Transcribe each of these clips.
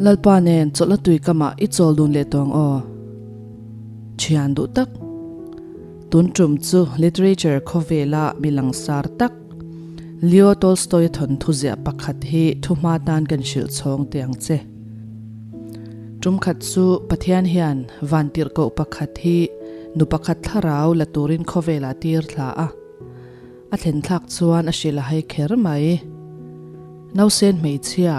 Lalpa nen chawlhna tui kamah i chawl dun leh tawng aw. Thian duh tak. Tun tum chu literature khawvela mi langsar tak Leo Tolstoy-a thawnthu ziah pakhat hi thuhma tan kan hrilh chhawng teh ang che. Tum khat chu Pathian hian vantirhkoh pakhat hi nu pakhat thlarau la turin khawvelah tir thla a. A thlen thlak chuan a hrilh a hai kher mai. Nausen hmeichhia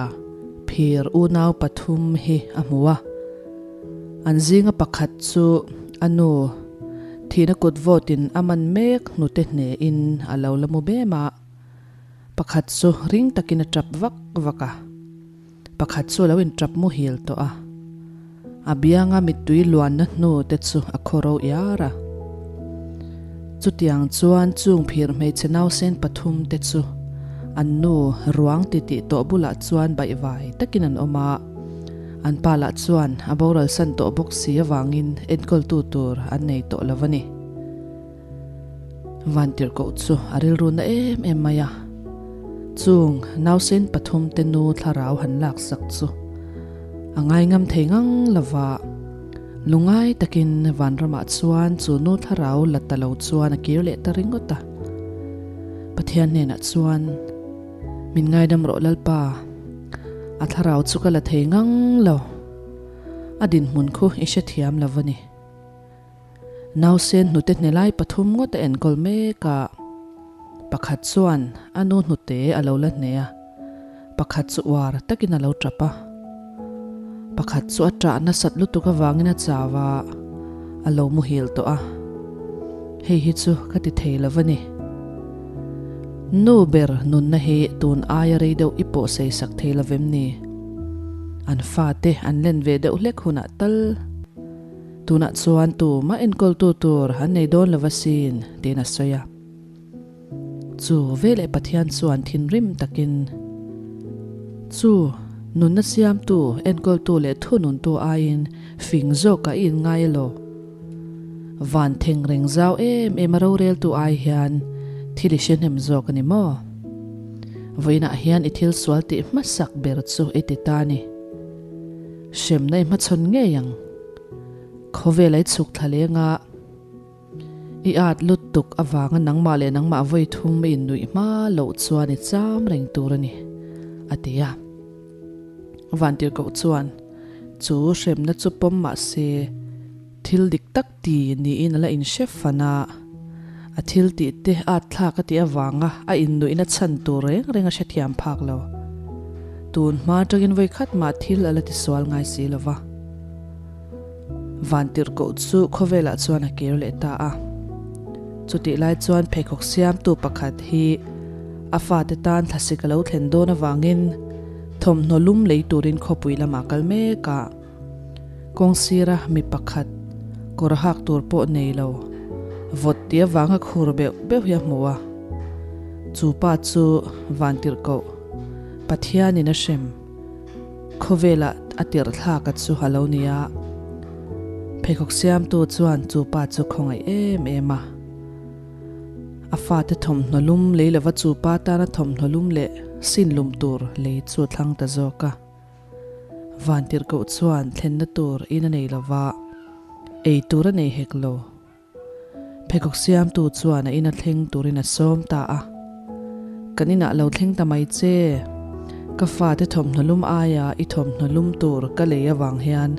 phir unau pathum hi a hmu a. An zinga pakhat chu a nu thihna kut vawtin a man mek hnute hnehin a lo la mu bem a. Pakhat chu ring takin a tap vak vak a. Pakhat chu a lo inṭap muhil tawh a, a bianga mittui luanna hnu te chu a khawro iar a. Chutiang chuan chung phir hmeichhe nausen pathum te chu an nu ruang titih tawh bulah chuan baihvai takin an awm a, an pa lah chuan a boral san tawh bawk si avangin enkawltu tur an nei tawh lo a ni. Vantirhkoh chu a rilru na em em mai a, chung nausen pathum te nu thlarau han laksak chu a ngaingam thei ngang lova, lungai takin vanramah chuan chu nu thlarau la ta lo chuan a kir leh ta ringawt a. Pathian hnenah chuan, Min ngaidam rawh Lalpa, a thlarau chu ka la thei ngang lo, a dinhmun khu i hrethiam lo a ni. Nausen hnute hnelai pathum ngawt a enkawl mek a, pakhat chuan a nu hnute a lo la hne a, pakhat chu uar takin a lo tap a, pakhat chu a ṭah nasat lutuk avangin a chau a, a lo muhil tawh a, hei hi chu ka ti thei lo a ni. Nu ber nunna hi tun aia rei deuh i pawh sei sak thei lo vem ni? An fate an len ve deuh hlek hunah tal. Tunah chuan tumah enkawltu tur an nei dawn lo asin, tiin a sawi a. Chu veleh Pathian chuan thinrim takin, Chu, nunna siamtu, enkawltu leh thununtu aiin fing zawkah i inngai elaw? Van theng reng zau em em a roreltu ai hian thil i hre hnem zawk a ni maw? Vawiinah hian i thil sual tih hmasak ber chu i ti ta a ni. Hremna i hmachhawn ngei ang. Khawvel ai chhuk thla leng a, i at lut tuk avanga nangmah leh nangmah vawi thum i innuih hma loh chuan i cham reng tur a ni, a ti a. Vantirhkoh chuan chu hremna chu pawm mah se, thil dik tak ti niin a la inhre fan a, a thil tih te at thlak a tih avanga a innuihna chhan tur reng reng a hrethiam phak lo. Tun hma atangin vawi khat mah thil a la tisual ngai si lo va. Vantirhkoh chu khawvelah chuan a kir leh ta a. Chutih lai chuan pheikhawk siamtu pakhat hi a fate tan thlasik a lo thlen dawn avangin thawmhnaw lum lei turin khawpui lamah a kal mek a. Kawng sira mi pakhat kawr hak tur pawh nei lo vawt tih avanga khur beuh beuh hi a hmu a. Chu pa chu Vantirhkoh Pathianin a hrem. Khawvelah a tirh thlak a chu a lo ni a. Pheikhawk siamtu chuan chu pa chu khawngaih em em a. A fate thawmhnaw lum lei lova chu pa tana thawmhnaw lum leh sin lum tur lei chu a thlang ta zawk a. Vantirhkoh chuan thlenna tur in a nei lova, ei tur a nei hek lo. Pheikhawk siamtu chuan a ina thleng turin a sawm ta a. Kan inah lo thleng ta mai che. Ka fate thawmhnaw lum aia i thawmhnaw lum tur ka lei avang hian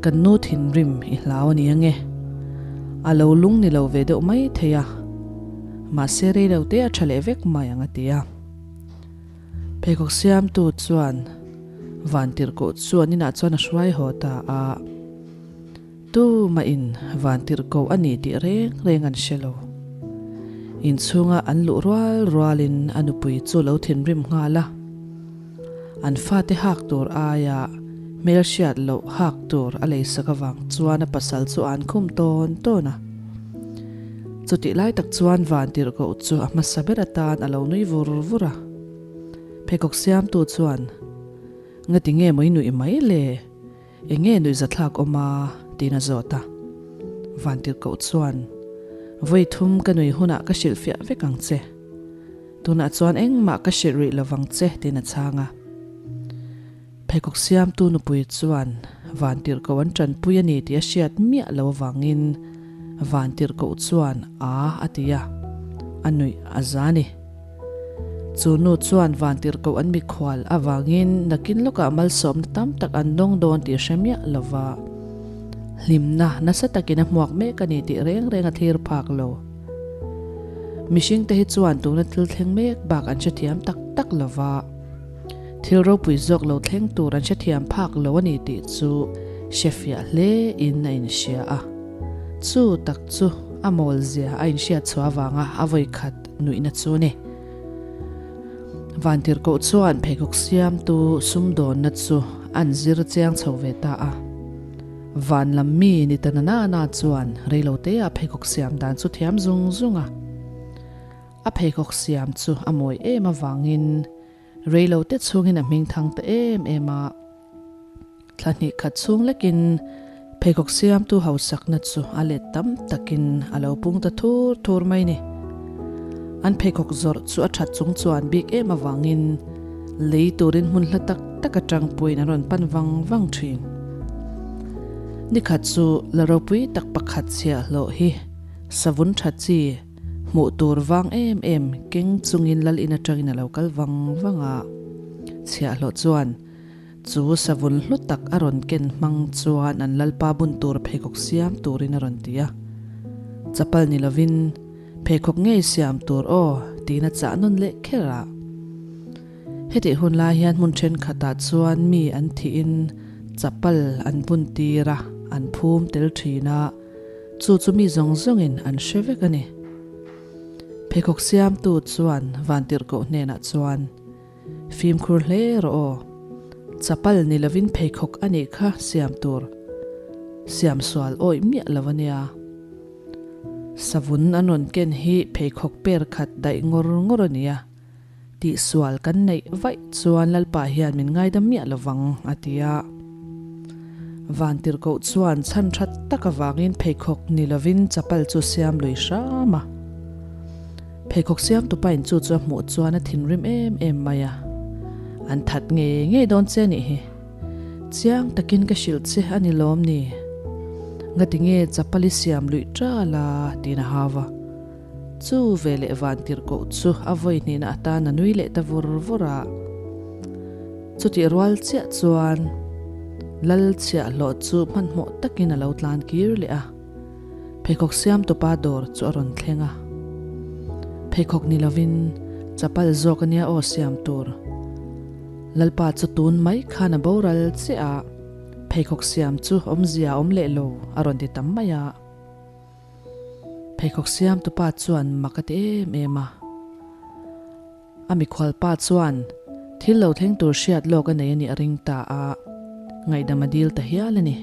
kan nu thinrim i hlau a ni ange. A lo lung ni lo ve deuh mai thei a. Mahse rei lo te a tha leh vek mai ang a ti a. Pheikhawk siamtu chuan Vantirhkoh chu an inah chuan a hruai haw ta a. Tu mahin Vantirhkoh a ni tih reng reng an hre lo. Inchhunga an luh rual rualin a nupui chu lo thinrim nghal a. An fate hak tur aia hmelhriat loh hak tur a leisak avang chuan a pasal chu an khum tawn tawn a. Chutih lai tak chuan Vantirhkoh chu a hmasa ber atan a lo nui vur vur a. Pheikhawk siamtu chuan, Ngati nge maw i nuih mai le? Eng nge nuihzathlak awm a? tiin a zawt a. Vantirhkoh chuan, Vawi thum ka nui hunah ka hrilhfiah vek ang che. Tunah chuan engmah ka hrilh rih lovang che, tiin a chhang a. Pheikhawk siamtu nupui chuan Vantirhkoh an tanpui a ni tih a hriat miah lo avangin Vantirhkoh chuan a a ti a, a nuih a za a ni. Chu nu chuan Vantirhkoh an mikhual avangin nakin lawkah malsawmna tam tak an dawng dawn tih hre miah lo va, hlimna nasa takin a hmuak mek a ni tih reng reng a thlir phak lo. Mihringte hi chuan tuna thil thleng mek bak an hrethiam tak tak lo va. Thil ropui zawk lo thleng tur an hrethiam phak lo a ni tih chu hre fiah hle in a inhria a. Chu tak chu a mawl zia a inhriat chhuah avanga a vawi khat nuihna chu a ni. Vantirhkoh chuan pheikhawk siamtu sumdawnna chu an zir chiang chho ve ta a. Van lam mi ni ta na na na chuan reiloteah pheikhawk siam dan chu thiam zung zung a. A pheikhawk siam chu a mawi em avangin reilote chhungin a hming thang ta em em a. Thla hnih khat chhung lekin pheikhawk siamtu hausakna chu a let tam takin a lo pung ta thur thur mai ni. An pheikhawk zawrh chu a that chung chuan bik em avangin lei turin hmun hla tak tak atang puiin an rawn pan vang vang thin. Nikhat chu la ropui tak pakhat chhiahhlawh hi savun tha chi Hmuh tur vang em em keng chungin lal in atangin a lo kal vang vang a. Chhiahhlawh chuan chu savun hlu tak a rawn ken hmang chuan an lalpa bun tur pheikhawk siam turin a rawn ti a. Chapal ni lovin pheikhawk ngei siam tur aw tiin a chah nawn leh kher a. Hetih hun lai hian hmun thenkhatah chuan mi an thihin chapal an bun tir a, an phum tel thin a. Chu chu mi zawng zawngin an hre vek a ni. Pheikhawk siamtu chuan Vantirhkoh hnenah chuan, Fimkhur hle rawh aw. Chapal ni lovin pheikhawk a nih kha siam tur. Siam sual awih miah lo a nia. Savun an rawn ken hi pheikhawk per khat daih ngawr ngawr a nia. Tihsual kan neih vaih chuan Lalpa hian min ngaidam miah lo vang, a ti a. Vantirhkoh chuan chhan that tak avangin pheikhawk ni lovin chapal chu siam lui hram a. Pheikhawk siamtupain chu chu a hmuh chuan a thinrim em em mai a, An that ngei ngei dawn che nih hi. Chiang takin ka hrilh che a ni lawm ni? Ngati nge chapal i siam luih ṭal a? tiin a hau a. Chu veleh Vantirhkoh chu a vawi hnihna atan a nui leh ta vur vur a. Chutih rual chiah chuan Lal chhiahhlawh chu hmanhmawh takin a lo tlan kir leh a, pheikhawk siamtupa dawr chu a rawn thleng a. Pheikhawk ni lovin chapal zawk a nia aw siam tur. Lalpa chu tun mai khan a boral chiah a, pheikhawk siam chu awmzia a awm leh lo a rawn ti tam mai a. Pheikhawk siamtupa chuan mak a ti em em a. A mikhualpa chuan thil lo thleng tur hriat lawk a nei a nih a ring ta a, ngaihdam a dil ta hial a ni.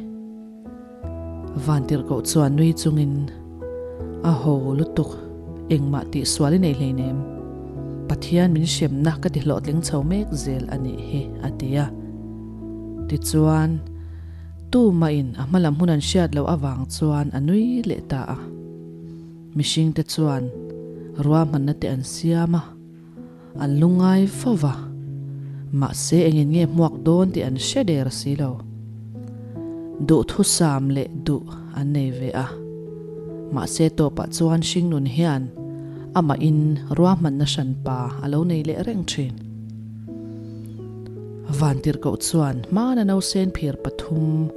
Vantirhkoh chuan nui chungin, A ho lutuk, engmah tihsual i nei hleinem. Pathian min hremna ka ti hlawhtling chho mek zel a nih hi, a ti a. Tichuan. Tumahin a hmalam hun an hriat loh avang chuan a nui leh ta a. Mihringte chuan ruahmanna te an siam a, an lungngai fo va. Mahse engin nge hmuak dawn tih an hre der si lo. Duhthusam leh duh an nei ve a. Mahse tawpah chuan hringnun hian amahin ruahmanna hranpa a lo nei leh reng thin. Vantirhkoh chuan hmana nausen phir pathum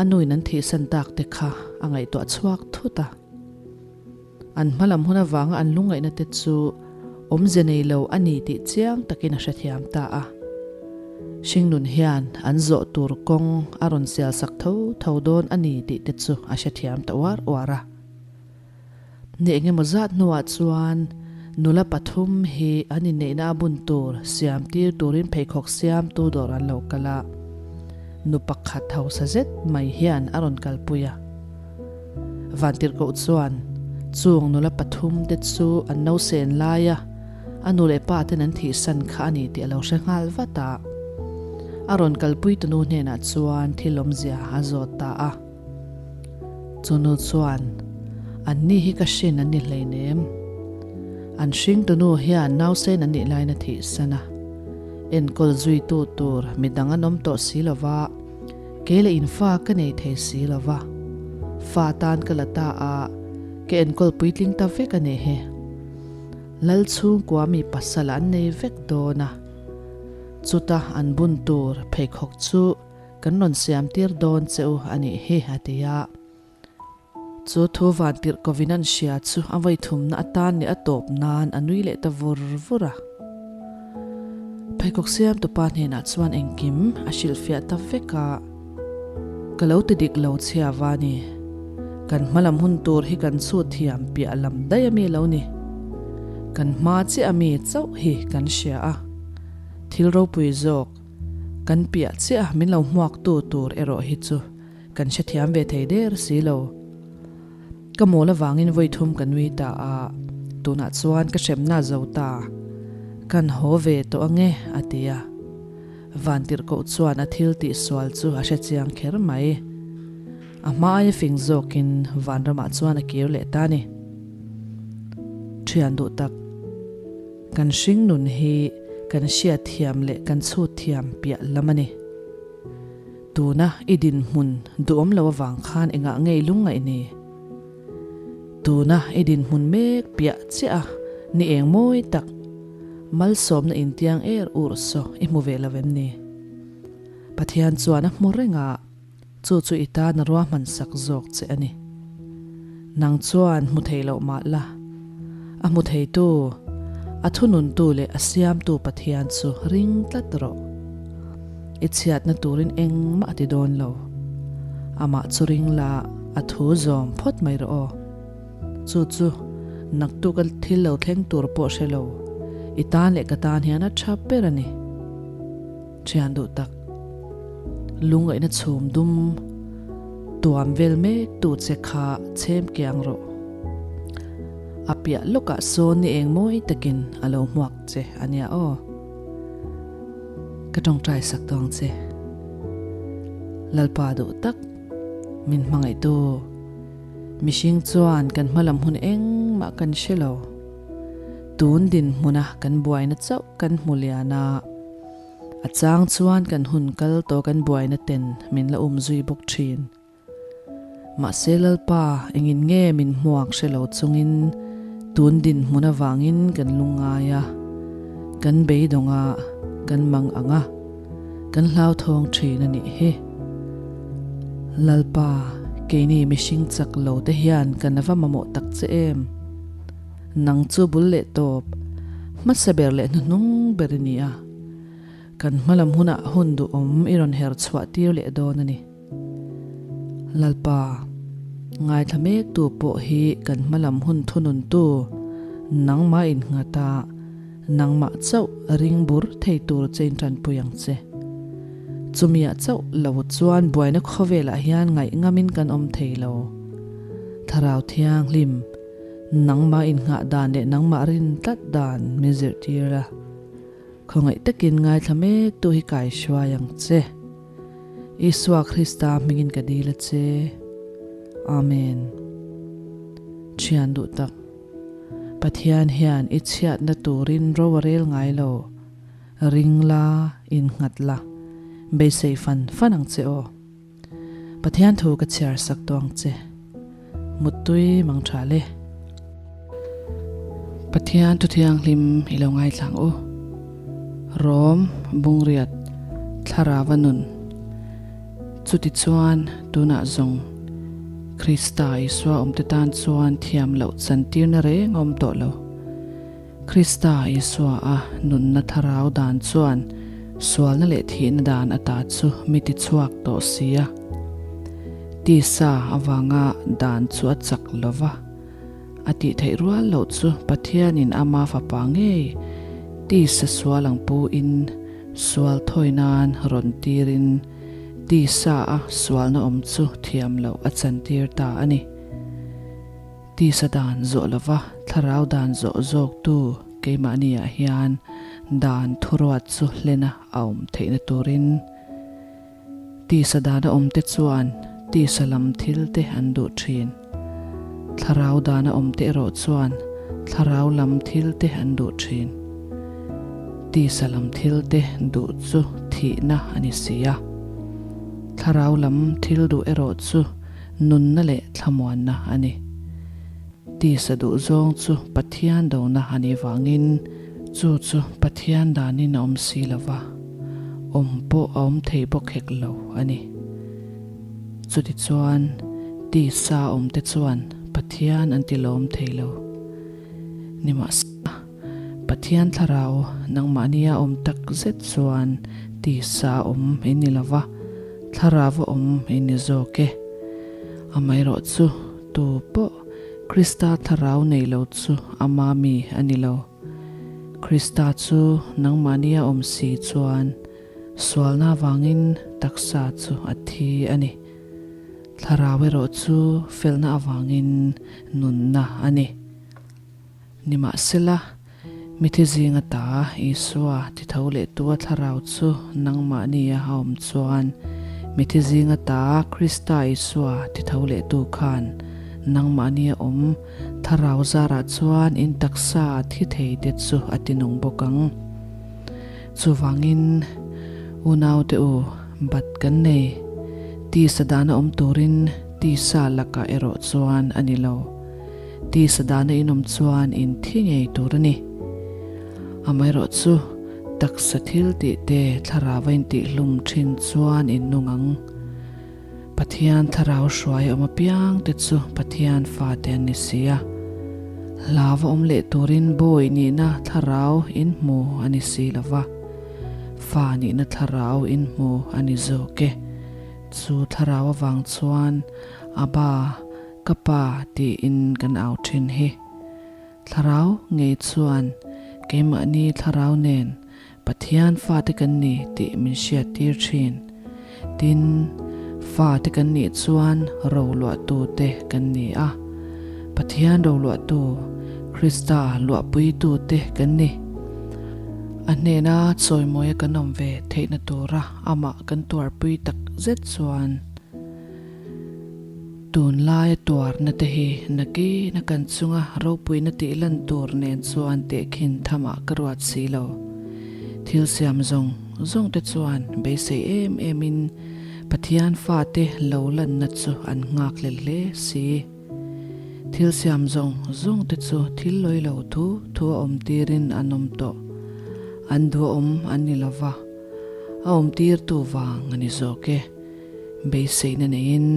a nuin an thihsan tak te kha a ngaihtuah chhuak thut a. An hmalam hun avanga an lungngaihna te chu awmze nei lo a ni tih chiang takin a hrethiam ta a. Hringnun hian an zawh tur kawng a rawn sialsak tho tho dawn a ni tih te chu a hrethiam ta uar uar a. Ni engemaw zat hnuah chuan nula pathum hi an inneihna a bun tur siam tir turin pheikhawk siamtu dawr an lo kal a, nu pakhat hausa zet mai hian a rawn kalpui a. Vantirhkoh chuan chung nula pathum te chu an nausen laia a nu leh pa ten an thihsan kha a ni tih a lo hre nghal vat a. A rawn kalpui tunu hnenah chuan thil awmzia a zawt ta a. Chu nu chuan, An ni hi ka hrin an ni hleinem. An hringtu nu hian nausen an nih laiin a thihsan a. Enkawl zuitu tur midang an awm tawh si lo va, kei leh in fa ka nei thei si lo va. Fa tan ka la ta a, ka enkawl puitling ta vek a nih hi. Lal chhungkua mi pasal an nei vek dawn a, chuta an bun tur pheikhawk chu kan rawn siam tir dawn che u a nih hi, a ti a. Chu thu van tirh kovin an hria chu a vawi thumna atan leh a tawp nan a nui leh ta vur vur a. Pheikhawk siamtupa hnenah chuan engkim a hrilhfiah ta vek a. Ka lo ti dik lo chhia va ni. Kan hma lam hun tur hi kan chhut thiam piah lam daih a mi lo ni. Kan hma chiah a mi chauh hi kan hria a. Thil ropui zawk kan piah chiah a min lo hmuak tu tur erawh hi chu kan hrethiam ve thei der si lo. Ka mawl avangin vawi thum ka nui ta a, tunah chuan ka hremna zo ta. Kan haw ve tawh ange a ti a. Vantirhkoh chuan a thil tih sual chu a hre chiang kher mai. A hma aia fing zawkin vanramah chuan a kir leh ta a ni. Thian duh tak, kan hring nun hi kan hriat thiam leh kan chhut thiam piah lam a ni. Tuna i dinhmun duhawm lo avang khan engah ngei lungngaih ni? Tuna i dinhmun mek piah chiah a ni eng mawi tak malsawmna intiang er ur saw i hmu ve lo em ni? Pathian chuan a hmu reng a, chu chu i tan a ruahman sak zawk che a ni. Nang chuan hmu thei loh mah la, a hmu theitu, a thununtu leh a siamtu Pathian chu ring tlat rawh. I chhiatna turin engmah a ti dawn lo. Amah chu ring la, a thu zawm phawt mai rawh aw. Chu chu naktuk a thil lo thleng tur pawh hre lo, i tan leh ka tan hian a tha ber a ni. Thian duh tak, lungaihna chhum dum tuam vel mek tu che kha chhem kiang rawh. A piah lawkah sawn ni eng mawi takin a lo hmuak che a nia aw. Ka tawngtai sak tawng che. Lalpa duh tak, min hmangaihtu. Mihring chuan kan hmalam hun engmah kan hre lo. Tun dinhmuna kan buaina chauh kan hmu lian a, a chang chuan kan hun kal tawh kan buaina ten min la um zui bawk thin. Mahse Lalpa engin nge min hmuak hre lo chungin tun dinhmun avangin kan lungngai a, kan beidawng a, kan mang ang a. Kan hlauthawng thin a nih hi. Lalpa, keini mihring chak lo te hian kan va mamawh tak che em? Nang chu bul leh tawp, hmasa ber leh hnuhnung ber i ni a. Kan hmalam hunah hun duhawm i rawn her chhuah tir leh dawn a ni. Lalpa, ngaithla mektu pawh hi kan hmalam hun thununtu nangmah innghat a, nangmah chauh ring bur thei tur che in tanpui ang che. Chumiah chauh lo chuan buaina khawvelah hian ngaih ngamin kan awm thei lo. Thlarau Thianghlim, nangmah innghah dan leh nangmah rin tlat dan min zirtir a, khawngaih takin ngaithla mektu hi kaihruai ang che. Isua Krista hmingin ka dil a che. Amen. Thian duh tak. Pathian hian i chhiatna turin ro a rel ngai lo. Ring la, innghat la, beisei fan fan ang che aw. Pathian thu ka chhiar sak tawh ang che. Muttui mang tha le. Pathian thu thianghlim i lo ngaithlang u. Rom, Bungriat, Thlarava nun. Chutichuan, tunah zawng Krista Isua awmte tan chuan thiam loh chantirna reng a awm tawh lo. Krista Isua a nunna thlarau dan chuan sualna leh thihna dan ata chu mi tichhuak tawh si a. Tisa avanga dan chu a chak lo va, a tih theih rual loh chu Pathianin ama fapa ngei tisa sual ang pu in sual thawi nan rawn tirin tisa a sualna awm chu thiam loh a chantir ta a ni. Tisa dan zawh lova thlarau dan zawh zawktu keimahniah hian dan thuruat chu hlena a awm theihna turin tisa dana awmte chuan tisa lam thil te an duh thin. Thlarau dana awmte erawh chuan thlarau lam thil te an duh thin. Tisa lam thil te duh chu thihna a ni si a. Thlarau lam thil duh erawh chu nunna leh thlamuanna a ni. Tisa duh zawng chu Pathian dona a nih vangin chu chu Pathian danin a awm si lo va, awm pawh a awm thei bawk hek lo a ni. Chutichuan, tisa awmte chuan Pathian an ti lawm thei lo. Nimahsela, Pathian thlarau nangmahnia awm tak zet chuan tisa awm i ni lo va, thlarau awm i ni zawk e. Amaherawh chu tu pawh Krista thlarau nei lo chu ama mi a ni lo. Krista chu nangmahnia awm si chuan sualna avangin taksa chu a thi a ni. Thlarau erawh chu felna avangin nunna a ni. Nimahsela, mithi zinga ta Isua titho lehtua thlarau chu nangmahnia a awm chuan, mithi zinga ta Krista Isua titho lehtu khan nangmahnia awm thlarau zarah chuan in taksa a thi thei te chu a tinung bawk ang. Chuvangin, unaute u, bat kan nei. Tisa dana awm turin tisa lakah erawh chuan a ni lo. Tisa dana in awm chuan in thi ngei tur a ni. Amaherawh chu, taksa thil tih te thlarau a intihhlum thin chuan in nung ang. Pathian thlarau hruai awm apiang te chu Pathian fate an ni si a. Hlava awm leh turin bawi nihna thlarau in hmu a ni si lo va, fa nihna thlarau in hmu a ni zawk e. Chu thlarau avang chuan Abba, ka pa tiin kan au thin hi. Thlarau ngei chuan keimahni thlarau nen Pathian fate kan ni tih min hriattir thin. Tin, fate kan nih chuan roluahtu te kan ni a. Pathian roluahtu, Krista luahpuitu te kan ni. A hnena chawimawia kan awm ve theihna tura amah kan tuarpui tak zet chuan, Tunlaia tuarna te hi nakin a kan chunga ropuina tih lan tur nen chuan tehkhin thamah ka ruat si lo. Thil siam zawng zawng te chuan beisei em em in Pathian fate lo lanna chu an nghak hlel hle si. Thil siam zawng zawng te chu thil lawi lo thu thu a awm tirin an awm tawh. An duhawm an ni lova, a awm tirtu vang a ni zawk e. Beiseina neiin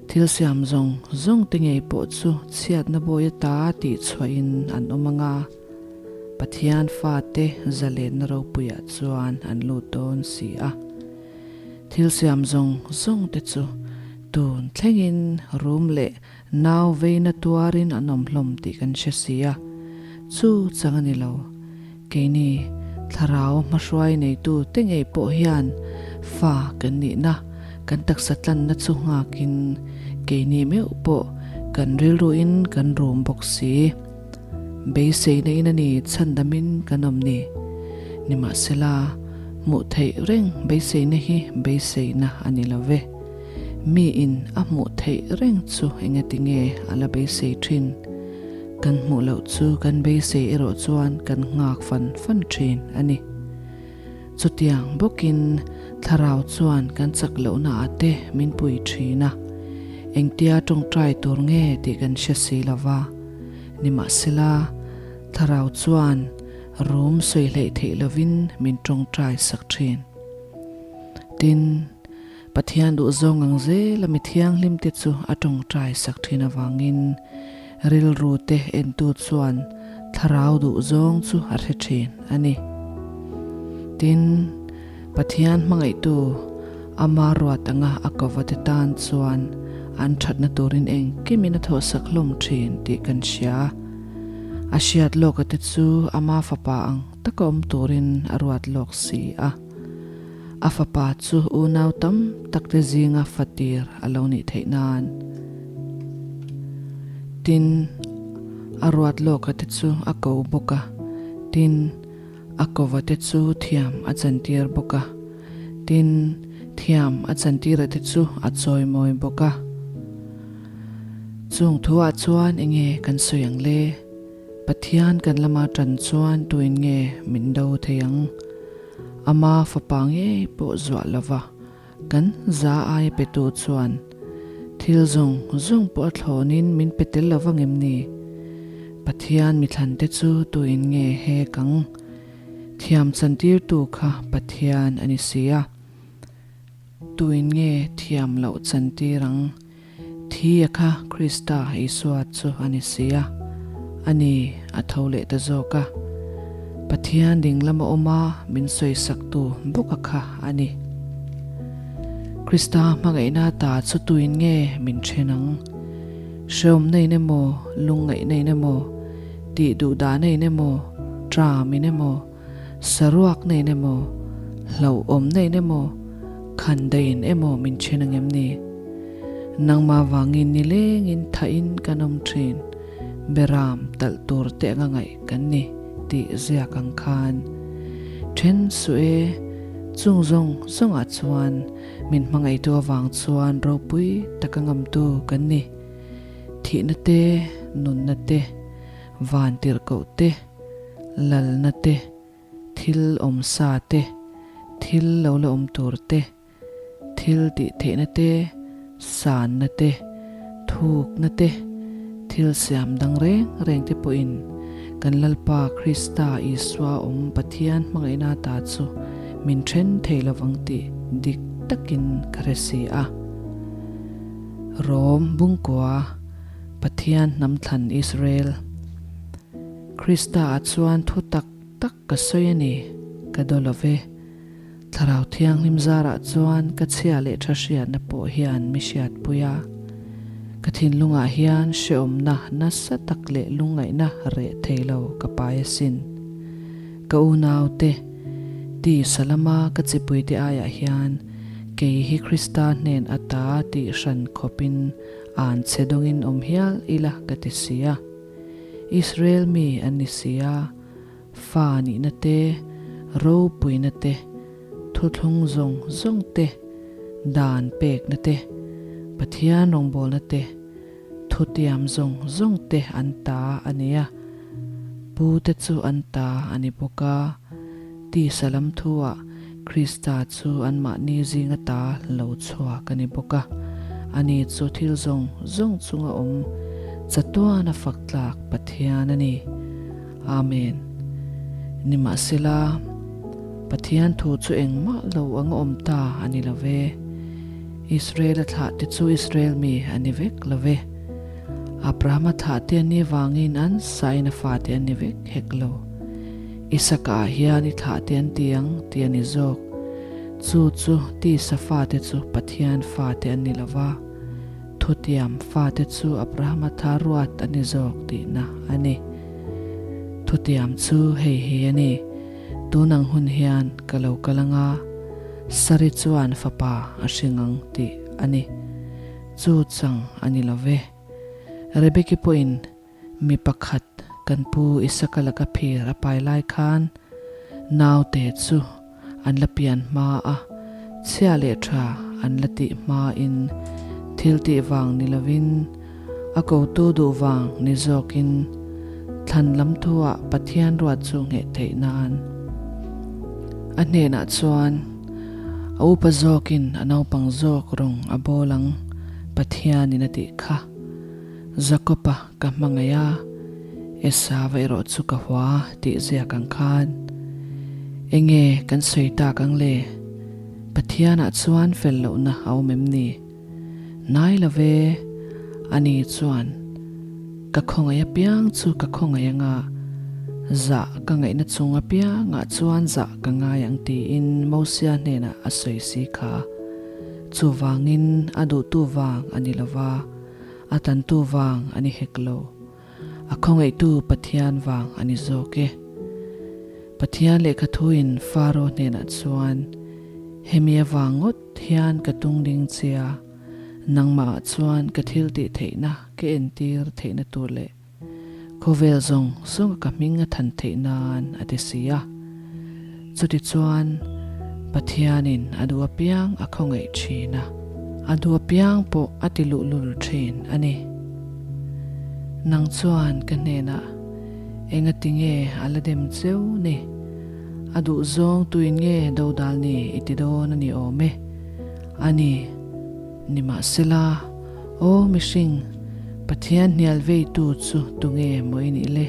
thil siam zawng zawng te ngei pawh chu chhiatna bawi ata tih chhuahin an awm ang a, Pathian fate zalenna ropuiah chuan an lut dawn si a. Thil siam zawng zawng te chu tun thlengin rum leh nau veina tuarin an awm hlawm tih kan hre si a, chu chang a ni lo. Keini thlarau hmahruai neitu te ngei pawh hian fa kan nihna, kan taksa tlanna chu nghakin keini meuh pawh kan rilruin kan rum bawk si. Beiseina in a ni chhandamin kan awm ni. Nimahsela, hmuh theih reng beiseina hi beiseina a ni lo ve. Miin a hmuh theih reng chu engati nge a la beisei thin? Kan hmuh loh chu kan beisei erawh chuan kan nghak fan fan thin a ni. Chutiang bawkin thlarau chuan kan chak lohna ah te min pui thin a, engtia tawngtai tur nge tih kan hre si lo va. Nimahsela, thlarau chuan rum sawi hleih theih lovin min tawngtai sak thin. Tin, Pathian duhzawng ang zela mi thianghlimte chu a tawngtai sak thin avangin rilru te entu chuan thlarau duhzawng chu a hre thin a ni. Tin, Pathian hmangaihtu ama ruat anga a kova te tan chuan an thatna turin engkimin a thawhsak hlawm thin tih kan hria. A hriat lawka te chu ama fapa ang taka awm turin a ruat lawk si a. A fapa chu unau tam tak te zinga fatir a lo nih theih nan. Tin, a ruat lawka te chu a ko bawk a, tin, a kova te chu thiam a chantir bawk a, tin, thiam a chantira te chu a chawimawi bawk a. Chung thuah chuan enge kan sawi ang le? Pathian kan lama ṭan chuan tuin nge min do thei ang? Ama fapa ngei pawh zuah lova kan za aia petu chuan thil zawng zawng pawh a thlawnin min pe tel lova ngem ni? Pathian mithlante chu tuin nge hek ang? Thiam chantirtu kha Pathian a ni si a. Tuin nge thiam loh chantir ang? Thi a kha Krista Isua chu a ni si a, a ni a tho leh ta zawk a. Pathian ding lama awm a min sawisaktu bawk a kha a ni. Krista hmangaihna ta chu tuin nge min then ang? Hreawmna in emaw, lungngaihna in emaw, tih duhdahna in emaw, tram in emaw, Saruakna in emaw, hlauhawmna in emaw, khandaiin emaw min then ang em ni? Nangmah vangin nilengin thahin kan awm thin, beram talh tur te anga ngaih kan ni tih ziak ang khan. Then suh e, chung zawng zawngah chuan min hmangaihtu avang chuan ropui taka ngamtu kan ni. Thihna te, nunna te, van tirhkoh te, lalna te, thil awm sa te, thil lo la awm tur te, thil tih theihna te, sanna te, thukna te, thil siam dang reng reng te pawhin kan Lalpa Krista Isua awm Pathian hmangaihna ta chu min then thei lovang tih dik takin ka hre si a. Rom Bungkua Pathian hnam thlan Israel. Krista ah chuan thu tak tak ka sawi a ni, ka daw lo ve. Thlarau Thianghlim zarah chuan ka chhia leh tha hriatna pawh hian mi hriatpui a. Ka thinlungah hian hrehawmna nasa tak leh lungngaihna reh thei lo ka pai asin. Ka unaute, tisa lama ka chipuite aiah hian kei hi Krista hnen ata tih hran khawpin an chhe dawngin awm hial ila ka ti si a. Israel mi an ni si a, fa nihna te, ropuina te, thuthlung zawng zawng te, dan pekna te, Pathian rawngbawlna te, thutiam zawng zawng te an ta a ni a, pu te chu an ta a ni bawk a, tisa lam thuah Krista chu anmahni zinga ta lo chhuak a ni bawk a, ani chu thil zawng zawng chunga awm chatuana fak tlak Pathian a ni. Amen. Nimahsela, Pathian thu chu engmah lo anga awm ta a ni lo ve. Israel-a thlahte chu Israel mi a ni vek lo ve. Abrahama thlahte an nih vangin an sain a fate an ni vek hek lo. Isaka ah hian i thlah te an ti ang tih a ni zawk. Chu chu tisa fate chu Pathian fate an ni lo va, thutiam fate chu Abrahama tha ruat a ni zawk tihna a ni. Thutiam chu hei hi a ni, Tun ang hun hian ka lo kal anga, Sari chuan fapa a hring ang tih a ni. Chu chang a ni lo ve. Rebeki pawhin Mi pakhat kan pu Isaka laka phir a pai lai khan naute chu an la pian hma a, chhia leh tha an la tih hmain thil tih vang ni lovin a kotu duh vang ni zawkin thlan lam thuah Pathian ruat chu ngheh theih nan a hnenah chuan a upa zawkin a naupang zawk rawng a bawl ang Pathianin a tih kha. Jakob-a ka hmangaih a, Esau-a erawh chu ka hua tih ziak ang khan enge kan sawi tak ang le? Pathianah chuan fel lohna a awm em ni? Nai lo ve, ani chuan ka khawngaih apiang chu ka khawngaih anga zah ka ngaihna chung apiangah chuan zah ka ngai ang tiin Mosia hnenah a sawi si kha. Chuvangin a duhtu vang a ni lova. A tantu vang a ni hek lo. A khawngaihtu Pathian vang a ni zawk e. Pathian lehkha thuin Faro hnenah chuan, Hemi avang ngawt hian ka tung ding che a, nangmahah chuan ka thil tih theihna ka entir theihna tur leh Khawvel zawng zawnga ka hming a than theih nan a ti si a. Chutichuan, Pathianin a duh apiang a khawngaih thin a, a duh apiang pawh a ti luhlul thin a ni. Nang chuan ka hnenah, Engati nge a la dem cheu ni? A duh zawng tuin nge dodal ni i ti dawn a ni awm e. A ni, nimahsela, aw mihring, Pathian hnial veitu chu tunge maw i nih le?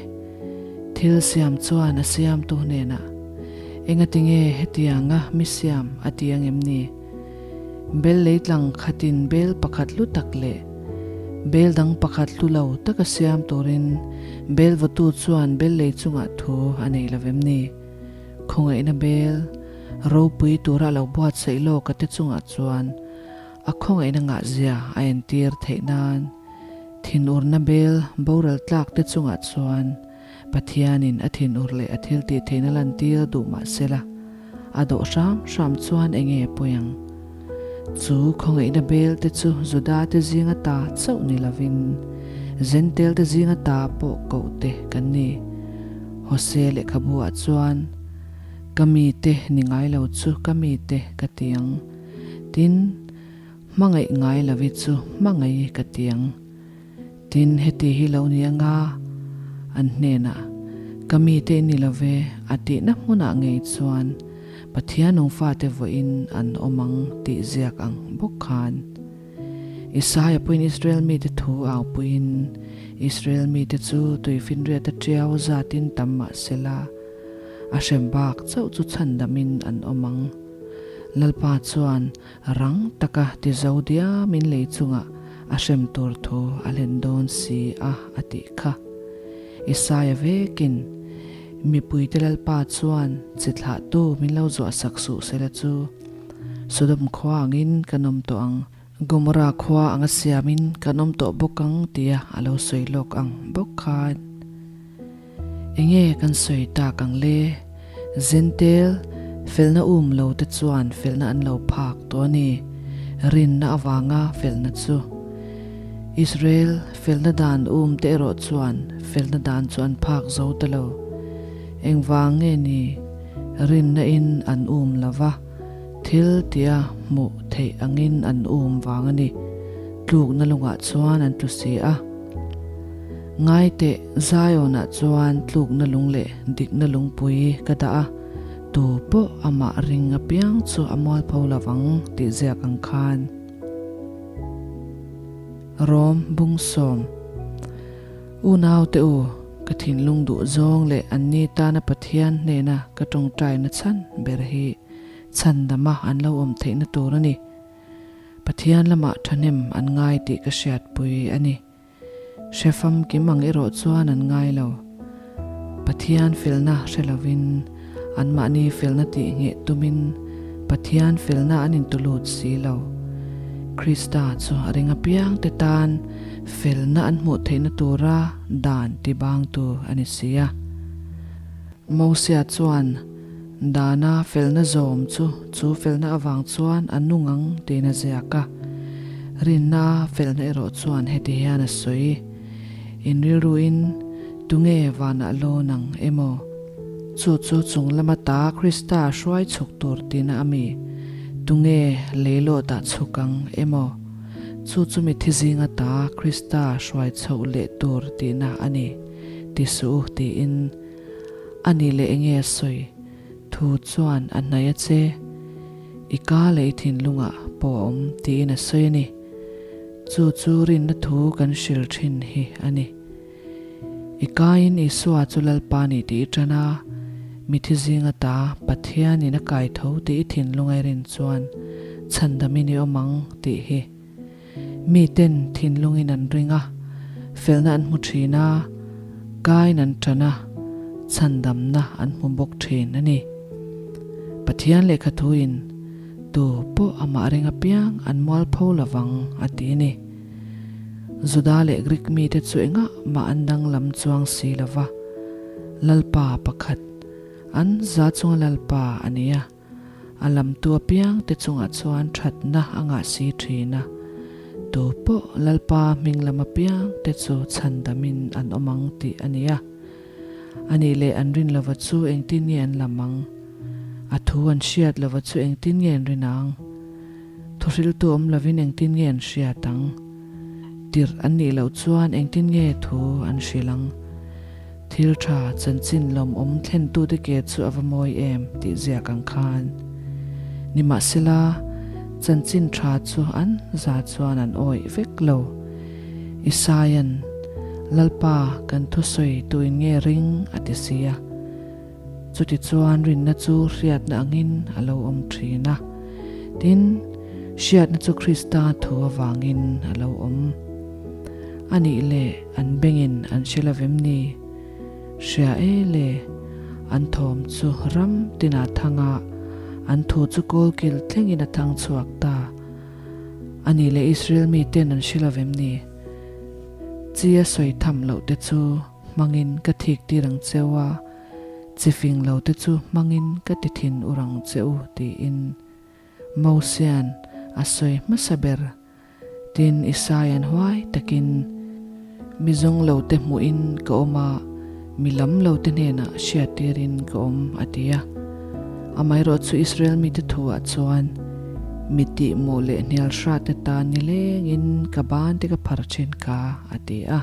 Thil siam chuan a siamtu hnenah, Engati nge hetianga mi siam a ti ang em ni? Bel leitlang khatin bel pakhat hlu tak leh bel dang pakhat hlu lo taka siam turin bel vawtu chuan bel lei chungah thu a nei lo vem ni? Khawngaihna bel ropui tura a lo buatsaih lawka te chungah chuan a khawngaihna ngahzia a entir theih nan thinurna bel boral tlak te chungah chuan Pathianin a thinur leh a thil tih theihna lantir duh mah sela, a dawh hram hram chuan eng nge pawi ang? Chu khawngaihna bel te chu Juda te zinga ta chauh ni lovin, Zentel te zinga ta pawh koh te kan ni. Hosea lehkhabu ah chuan, Ka mite ni ngai lo chu ka mite ka ti ang. Tin, hmangaih ngai lovi chu hmangaih ka ti ang. Tin, heti hi lo ni anga an hnenah, Ka mite in ni lo ve, a tihna hmunah ngei chuan Pathian nung fate vawiin an awm ang tih ziak ang bawk khan. Isaia pawhin Israel mite thu au puiin, Israel mite chu tuifinriata tiau zatin tam mah sela, a hrem bak chauh chu chhandamin an awm ang. Lalpa chuan Rang taka ti zo diamin lei chungah a hrem tur thu a hlen dawn si a, a tih kha. Isaia vekin, Mipuite Lalpa chuan chi thlahtu min lo zuahsak suh sela chu, Sodom khua angin kan awm tawh ang, Gomorra khua anga siamin kan awm tawh bawk ang tia a lo sawi lawk ang bawk khan. Enge kan sawi tak ang le? Zentel, felna um lo te chuan felna an lo phak tawh a ni. Rinna avanga felna chu. Israel felna dan um te erawh chuan felna dan chu an phak zo ta lo. Engvang nge ni? Rinna in an um lo va, thil tia hmuh theih angin an um vang a ni. Tlukna lungah chuan an tlu si a. Ngaiteh, Zion-ah chuan tlukna lung leh dikna lungpui ka dah a, tu pawh amah ring apiang chu a mualpho lo vang tih ziak ang khan. Rom bung sawm. Unaute u, ka thinlung duh zawng leh anni tana Pathian hnena ka tawngtaina chhan ber hi chhandama an lo awm theihna tur a ni. Pathian lamah thahnem an ngai tih ka hriatpui a ni. Hre famkim ang erawh chuan an ngai lo. Pathian felna hre lovin, anmahni felna tih ngheh tumin Pathian felna an intulut si lo. Krista chu a ring apiangte tan felna an hmuh theihna tura dan tibangtu a ni si a. Mosia chuan Dana felna zawm chu chu felna avang chuan a nung ang tiin a ziak a. Rinna felna erawh chuan heti hian a sawi, In rilruin tunge vanah lawn ang emaw? Chu chu chung lama ta Krista hruai chhuk tur tina a mi? Tunge leilawtah chhuk ang emaw? Chu chu mithi zinga ta Krista hruai chhoh leh tur tihna a ni, ti suh u tiin. A nih leh enge a sawi? Thu chuan a hnaih a che. I ka leh i thinlungah pawh a awm tiin a sawi a ni. Chu chu rinna thu kan hril thin hi a ni. I kaiin Isua chu Lalpa nih tih i tan a, mithi zinga ta Pathianin a kai tho tih i thinlunga i rin chuan chhandamin i awm ang tih hi. Miten thinlungin an ring a, felna an hmu thin a, kain an tan a, chhandamna an hmu bawk thin a ni. Pathian lehkha thuin, Tu pawh amah ring apiang an mualpho lovang a ti a ni. Juda leh Grik mite chu engah mah an danglam chuang si lo va, Lalpa pakhat, an za chunga Lalpa a ni a. A lamtu apiangte chungah chuan thatna a ngah si thin a, tu pawh Lalpa hming lam apiangte chu chhandamin an awm ang tih a ni a. A nih leh an rin lova chu engtin nge an lam ang? A thu an hriat lova chu engtin nge an rin ang? Thuhriltu awm lovin engtin nge an hriat ang? Tirh an nih loh chuan engtin nge thu an hrilh ang? Thil tha chanchin lawmawm thlentute ke chu a va mawi em tih ziak ang khan. Nimahsela, chanchin tha chu an za chuan an awih vek lo. Isaia'n, Lalpa, kan thusawi tuin nge ring? a ti si a. Chutichuan rinna chu hriatna angin a lo awm thin a. Tin, hriatna chu Krista thu avangin a lo awm. A nih leh an bengin an hre lo vem ni? Hria e le, an thawm chu ram tinah thang a, an thu chu kawlkil thlengin a thang chhuak ta. A nih leh Israel miten an hre lo vem ni? Chi a sawi tham loh te chu hmangin ka thik tir ang cheu a, chi fing lo te chu hmangin ka ti thin ur ang che u tiin Mosia'n a sawi hmasa ber. Tin, Isaia'n huai takin, Mi zawng lo te hmuhin ka awm a, mi lam lo te hnenah hriattirin ka awm, a ti a. Amaherawh chu Israel mite thuah chuan, Mi tihmawh leh hnialhra te tan nilengin ka ban te ka phar thin ka, a ti a.